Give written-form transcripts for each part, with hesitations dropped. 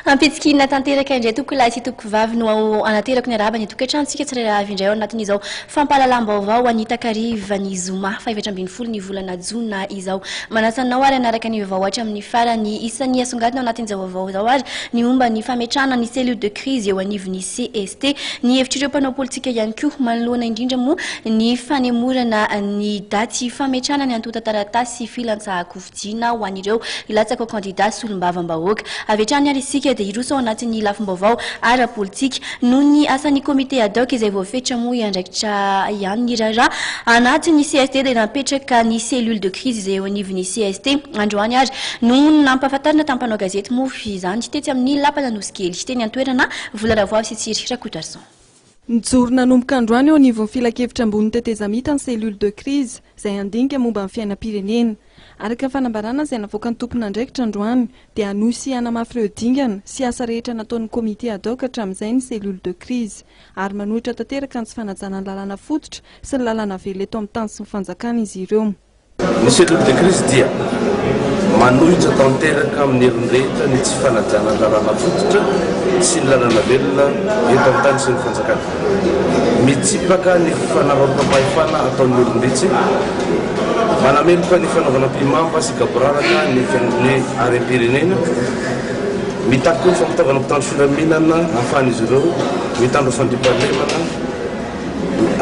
Ampitsikiana tanteraka indray tompokolahy sy tompokovavy no anaterako ny arahaba ny tokantranontsika tsirairay avy indray ao anatin'izao fampahalalam-baovao an'ny takariva ny zoma faha-14 ny volana jona izao. Manasa anao ary hanaraka ny vaovao hatramin'ny farany. Isan'ny asongadina ao anatin'izao vaovao izao ary ny momba ny fametrahana ny cellule de crise eo anivon'ny CST. Ny hevitr'ireo mpanao politika ihany koa manoloana indrindra moa ny fanemorana ny daty fametrahana ny antontan-taratasy filantsahan-kofidina ho an'ireo hilatsaka ho kandida solombavambahoaka. Avy hatrany ary isika dia hiroso ao anatin'ny lafim-baovao ara-politika. Noho ny asan'ny comité ad hoc izay voafetra moa hiandraikitra ihany ny raharaha anatin'ny cst dia napetraka ny cellule de crise izay eo anivon'ny cst. Androany ary no nampahafantarina tamin'ny mpanao gazety moa izany tetsy amin'ny lapan'Anosikely. Teny an-toerana, Vola Ravoavy sy Tsiry Rakotoarison. Nijoro nanomboka androany eo anivon'ny Filankevitra ambonin'ny tetezamita ny cellule de crise izay handinika momba ny fiainam-pirenena. Araka ny fanambarana izay navoakan'ny tompon'andraikitra androany dia hanohy sy hanamafy ireo dingana sy asa rehetra nataon'ny comité ad hoc hatramin'izay ny cellule de crise ary manohitra tanteraka ny tsy fanajana ny lalàna fototra sy ny lalàna velona eto amin'ny tany sy ny fanjakana izy ireo. Ny cellule de crise dia manohitra tanteraka amin'ny heriny rehetra ny tsy fanajana ny lalàna fototra sy ny lalàna velona eto amin'ny tany sy ny fanjakana. Mitsipaka ny fanararaotam-pahefana ataon'ny olom-bitsy, manameloka ny fanaovana ampihimamba sy gaboraraka ny ny harem-pirenena, mitaky koa ny fampitaovana mpitandro filaminana ahafahan'izy ireo mitandro fandriampahalemana,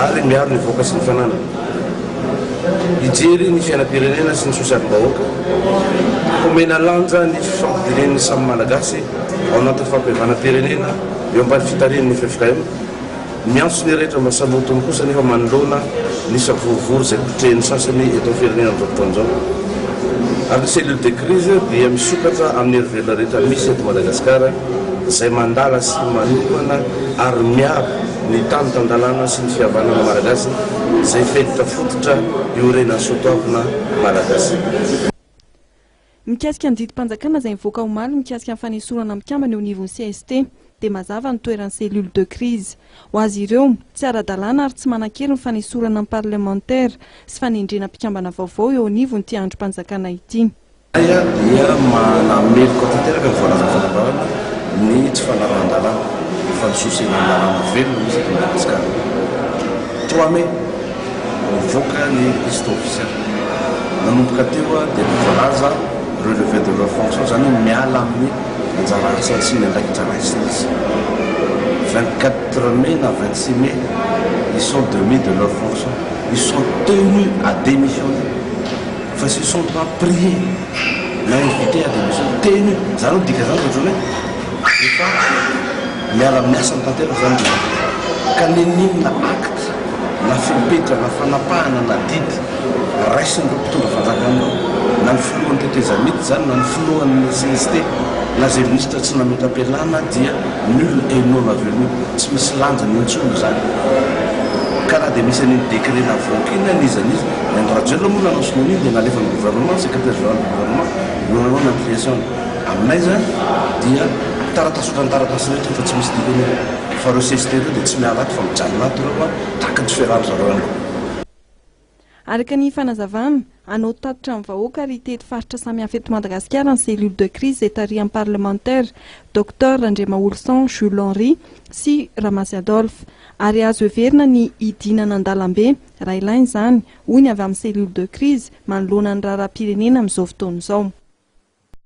ary miaro ny vahoaka sy ny fananany. Hijery ny fiainam-pirenena sy ny sosialim-bahoaka, homena lanja ny fifampidinihan'ny samy Malagasy ao anatin'ny fampihavanam-pirenena eo ambany fitarihan'ny ffkm. Miantso ny rehetra mba samy ho tony kosa anefa manoloana ny savorovoro izay kotrehin'ny sasany eto amin'ny firenena amin'izao fotoana izao. Ary ny cellule de crise dia misokatra amin'ny herivelona rehetra misy eto Madagasikara izay mandala sy manohana ary miaro ny tany tan-dalàna sy ny fihavanana malagasy izay fenitra fototra iorenan'ny soatoavina malagasy. Mikasika ny didim-panjakana izay nivoaka omaly mikasika ny fanesorana mpikambana eo anivon'ny cst dia mazava ny toeran'ny cellule de crise. Ho azy ireo, tsy ara-dalàna ary tsy manan-kery ny fanesorana ny parlemantera sy fanendrena mpikambana vaovao eo anivon'ity andrim-panjakana ity. Izahay dia manameloka tanteraka ny voalazan'ny fanambarana ny tsy fanarahan-dalàna, ny fandososena ny lalàna velona misy eto Madagasikara. Trois mai, nivoaka ny liste officielle. Nanomboka teo dia ny voalaza relever de leur fonction, izany hoe miala amin'ny anjara asany sy ny andraikitra raisiny izy. 24 mai na 26 mai, ils sont demis de leur fonction, ils sont tenus à démissionner. Fa se sont pas priés na invités à démissionner, tenu, zany hoe midika zany ohatran'ny hoe efa miala amin'ny asany tanteraka zany ry zareo. Ka n'inon'inona acte na fepetra na fanapahana na didy raisin'ireo mpitondra fanjakana ireo, na ny filohan'ny tetezamita izany na ny filohan'ny cst na izay minisitra tsy nametra-pialana dia nul et non avenu, tsy misy lanjany intsony izany. Ka na dia misy an'iny décret navoaka iny na n'iza n'iza, ny Andry Rajoelina moa nanao sonia an'iny dia nalefan'ny gouvernement, secrétaire général du gouvernement no nanao ny ampliation. Aminay izany dia taratasy ohatran'ny taratasy rehetra io fa tsy misy dikany io. Fa ireo cst ireo dia tsy miala ato fa mijanona ato ireo an, tahaka ny tsy fiarahan-dry zareo ihany koa. Araka ny fanazavana, hanao tatitra amin'ny vahoaka ary hitety faritra samihafa eto Madagasikara ny cellule de crise izay tarihan'ny parlemantera Docteur Randriamaholison Jules Henri sy Ramasy Adolphe. Ary azo heverina ny hidinana an-dalambe raha ilaina izany, hoy ny avy amin'ny cellule de crise manoloana ny raharaham-pirenena amin'izao fotoana izao.